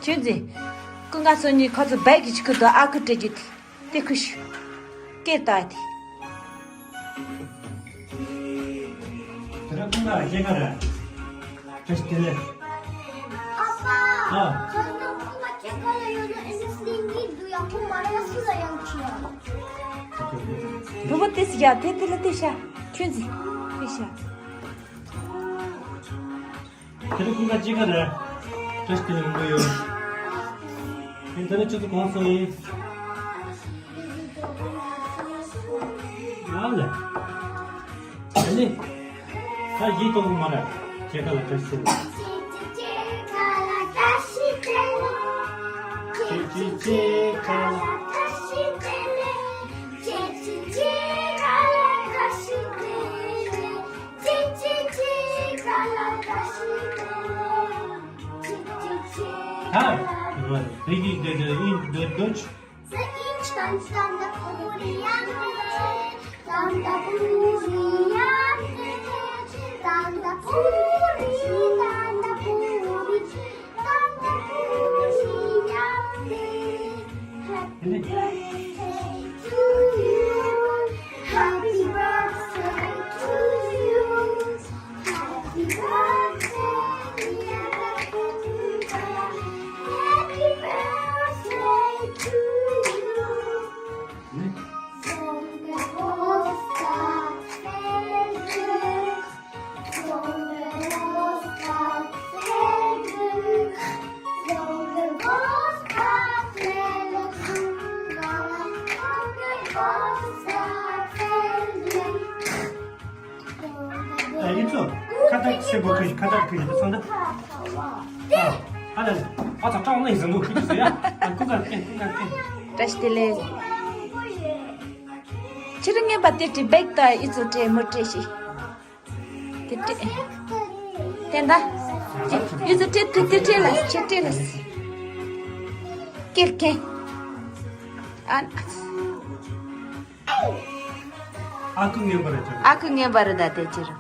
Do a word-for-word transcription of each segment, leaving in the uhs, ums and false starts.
ཁྱོད་ཚེ། ཀུན་དགའ་ཚོ་གཉིས་ཁོ་ཚོ་བེག་གི་ཆི་ཁུ་དོ་ཨ་ཁུ་སྤྲད་རྒྱུ་དེ་དེ་ཁུ་ཤུ། སྐེ་ལྟ་དེ། དེ་ར་ཀུན་དགའ་སྐྱེས་ཀ་ར། བཀྲ་ཤིས་བདེ་ལེགས། ཨ་ཕ། ཨ། ཁྱོད་ཚོ་ཀུན་དགའ་སྐྱེས་ཀ་ལ་ཡོད་ན་ཨེ་ནི་སི་ལིང་གི་འདུག་ཡ། ཁོ་མ་ར་སུ་ལ་ཡང་ཁྱི་ཡ། བུ་བུ་དེ་སི་ཡ་དེ་དེ་ལ་དེ་ཤ། ཁྱོད་ཚེ། དེ་ཤ། དེ་རིང་ཀུན་དགའ་སྐྱེས་ཀ་ར། བཀྲ་ཤིས་བདེ་ལེགས་མང་པོ་ཡོད། ཡིན་ད་ནི་ཁྱོད་ཚོ་གང་སོང་ཡིན། ཡང་ལ། ཨ་ནི། ད་ཡིད་གཏོང་གི་མ་ར། སྐྱེས་ཀ་ལ་བཀྲ་ཤིས་བདེ་ལེགས། སྐྱེས་ཀ་ལ་བཀྲ་ཤིས་བདེ་ལེགས། སྐྱེས་ཀ་ལ་བཀྲ་ཤིས་བདེ་ལེགས། སྐྱེས་ཀ་ལ་བཀྲ་ཤིས་བདེ་ལེགས། Hi, everyone. Speaking the, the, in the Dutch. Happy birthday to you. Happy birthday to you. Happy birthday, dear Kunga. Happy birthday to you. Songe bosta felge. ཨ་ཡིན་ཚོ། ཁ་བཏགས་ཆེན་པོ་ཁུར་ཁ་བཏགས་ཁུར་ཚོ་འདི། ཨ་ཨ་ལ་ལ། ཨ་ཚ་ཀྲང་ནས་བཟང་པོ་ཁུར་ཚོ་ཡ། ཨ་ཀུ་ག་ཀེ་ཀུ་ག་ཀེ། བཀྲ་ཤིས་བདེ་ལེགས། ཕྱི་རུ་ངན་པ་དེ་བྲིས་བེག་ད་ཨི་ཚོ་བྲིས་མི་བྲིས་ཤིག་དེ་སྤྲད། དེ་འདྲ། ཡུ་ཚོ་སྤྲད་དེ་དེ་སྤྲད་ལ་ཁྱེད་སྤྲད་ལ། སྐེར་ཁེ། ཨ། ཨ་ཁུ་ངན་པ་རེད་ཅེས། ཨ་ཁུ་ངན་པ་རེད་ད་དེ་ཅི་རུ།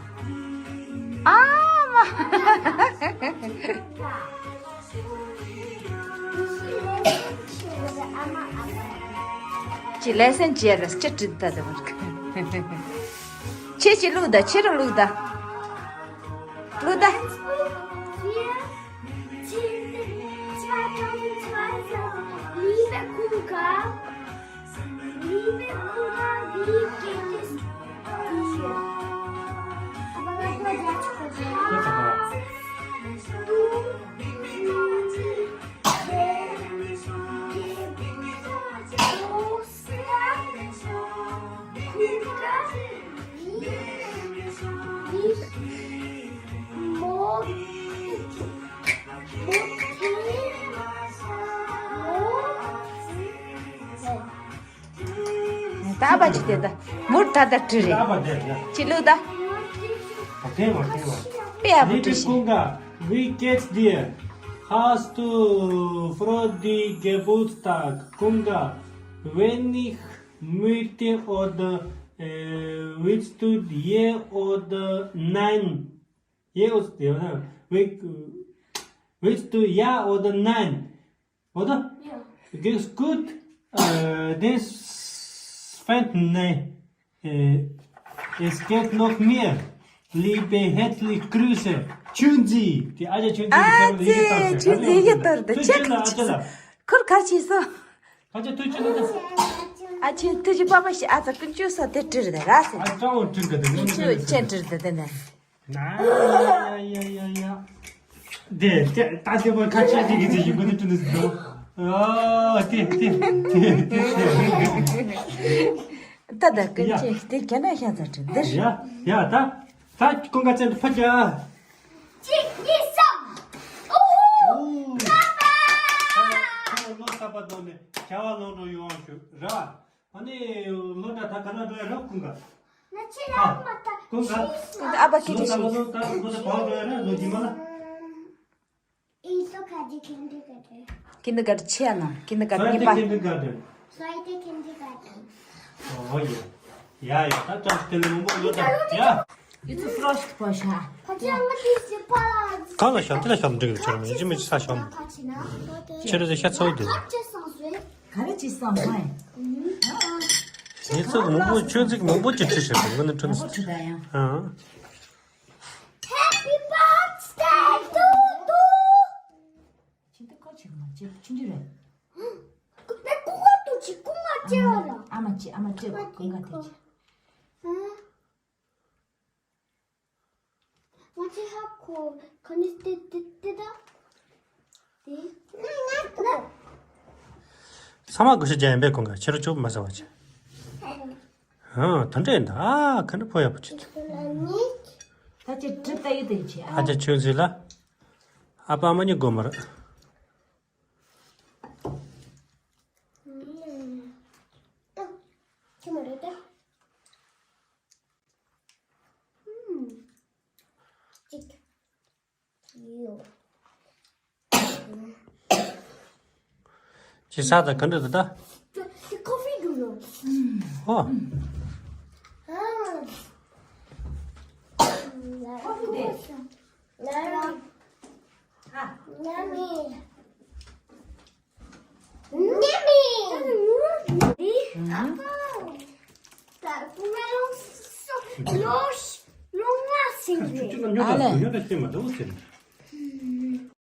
ཨ་མ། ཅི་ལེ་སན་ཅི་རེད་ཅི་བྲིས་ད་དེ་བར། ཁྱེད་ཀྱིས་བླུགས་ད། ཁྱེད་རང་བླུགས་ད། བླུགས་ད། Liebe Kuka, liebe Kuka, wie geht es dir? Aber was war das für dich? Hast du ད་བ་ཅི་དེ་ད་མུར་ད་ད་བྲི་རེད། ཅི་ལུགས་ད། དེ་བ་དེ་བ། པེ་ཨ་བུ་བྲི་ཤི། Liebe Kunga, wie geht's dir? Hast du Freude Geburtstag, Kunga? Wenn ich müde oder äh, willst du ja oder nein? Ja, oder, ja, willst, willst du ja oder nein? Oder? Ja. Geht's gut? Äh, das fand, nein. Äh, es geht noch mehr. Liebe, herzlich Grüße. Chunzi. Die alle Chunzi. ཨ་ཙི། ཆུ་འཛིན་ཡི་ཏོར་དུ་ཆེ་ཁ་ཆེ་སོ། ཁུར་ཁ་ཆེ་སོ། ཁ་ཆེ་ཐུ་ཆེ་ལ་ད། ཨ་ཆེ་ཐུ་ཆེ་པ་པ་ཞིག་ཨ་ཙི་ཀུན་ཆུ་སོ་དེ་བྲིས་དེ་ར་སེ། ཨ་ཅང་བྲིས་ག་དེ་ཀུན་ཆུ་ཆེ་བྲིས་དེ་དེ་ནས། ཡ་ཡ་ཡ་ཡ། དེ་དེ་ད་དེ་བར་ཁ་ཆེ་དེ་གི་དེ་ཡིན་པ་དེ་བྲིས་འདུག་ཨ་དེ་དེ་དེ་དེ། ད་ད་ཀུན་ཆེ་དེ་ག་ན་ཤ་ཚ་བྲིས་འདིར། ཡ་ཡ་ད་ད་ཀུན་དགའ་ཅན་ཕ་ཀྱ། གཅིག་གཉིས་གསུམ། ཨོ་ཧོ། ཁོང་ལོ་གསར་པ་དང་ནས་བྱ་བ་ལོངས་འགྲོ་ཡོང་ཞུ་ར། ཨ་ནི་ལོ་འདྲ་ད་ག་ན་འགྲོ་ཡ་རོགས་ཀུན་དགའ། ན་ཆེ་ལ་མ་ད་ཀུན་དགའ། ཨ་ཕ་ཁྱེད་ཀྱི་ལོ་གསར་པ་ལོ་ད་ལོ་ད་བ་འགྲོ་ཡ་ར་ལོ་རྗེས་མ་ལ། ཨིན་སོ་ཁ་ཇི་ཁིན་ཌར་ག་ཏན། ཁིན་ཌར་ག་ཏན་ཆེ་ཡ་ན་ཁིན་ཌར་ག་ཏན་གཉིས་པ། Zweite Kindergarten. ཨོ་ཡ། ཡ་ཡ་ད་ཅང་དེ་ལས་མང་པོ་ཡོད་ད་ཡ། ཡུ་ཚོ་ཕྲོ་ཤི་པོ་ཤ། གང་ལ་ཤོམ་དེ་ལ་ཤོམ་འགྲིག་གི་ཆོག་མི་ཅི་མི་ཅི་ས་ཤོམ། ཁྱེད་རེ་ཟེ་ཤ་ཚ་བོ་འདུག་ག་རེ་ཅི་བསམ་སོང་། ངས་ཚོགས་མང་པོ་ཆོས་ཚིག་མང་པོ་ཅིག་ཁྲིད་བྱེད་པ་ངོ་ནས་ཁྲིད་མང་པོ་ཁྲིད་ད་ཡང་། ཨང་། Happy birthday to you. ཁྱེད་ཚོ་ཁོ་ཆེ་གི་མ་ཆེ་ཆུང་ཆུང་རེད། ཀུ་ཀུ་ཀུ་ཏུ་ཆི་ཀུ་མ་ཆེ་བ་ར། ཨ་མ་ཆེ་ཨ་མ་ཆེ་ཀུན་དགའ་དེ་ཆེ། ང་ཚོ་ཧ་གོ་ག་ནས་དེ་དེ་དེ་ད། དེ། ཚང་མ་གུ་ཤི་རྒྱ་ཡན་པའི་ཀུན་དགའ་ཁྱེད་རང་ཆོབ་མ་ཟ་བ་ཆེ། ཧང་ད་འདྲ་ཡིན་ད་ཨ་ག་འདྲ་ཕོ་ཡག་པོ་ཆེ། ད་ཅི་གྲིབ་ད་ཡོད་དེ་ཆེ་ཨ། ཨ་ཅག་ཆོས་ཟིག་ལ། ཨ་ཕ་ཨ་མ་གཉིས་དགོས་མ་རེད། ཁྱི་མ་རེད་ད། ཅིག་ཡོ། ཅི་ས་ད་ག་འདྲ་འདུག་ད། ཁོ་ཕི་འདུག་ཡོ། ཨོ། ཁོ་ཕི་དེ། ཨ་ལེ།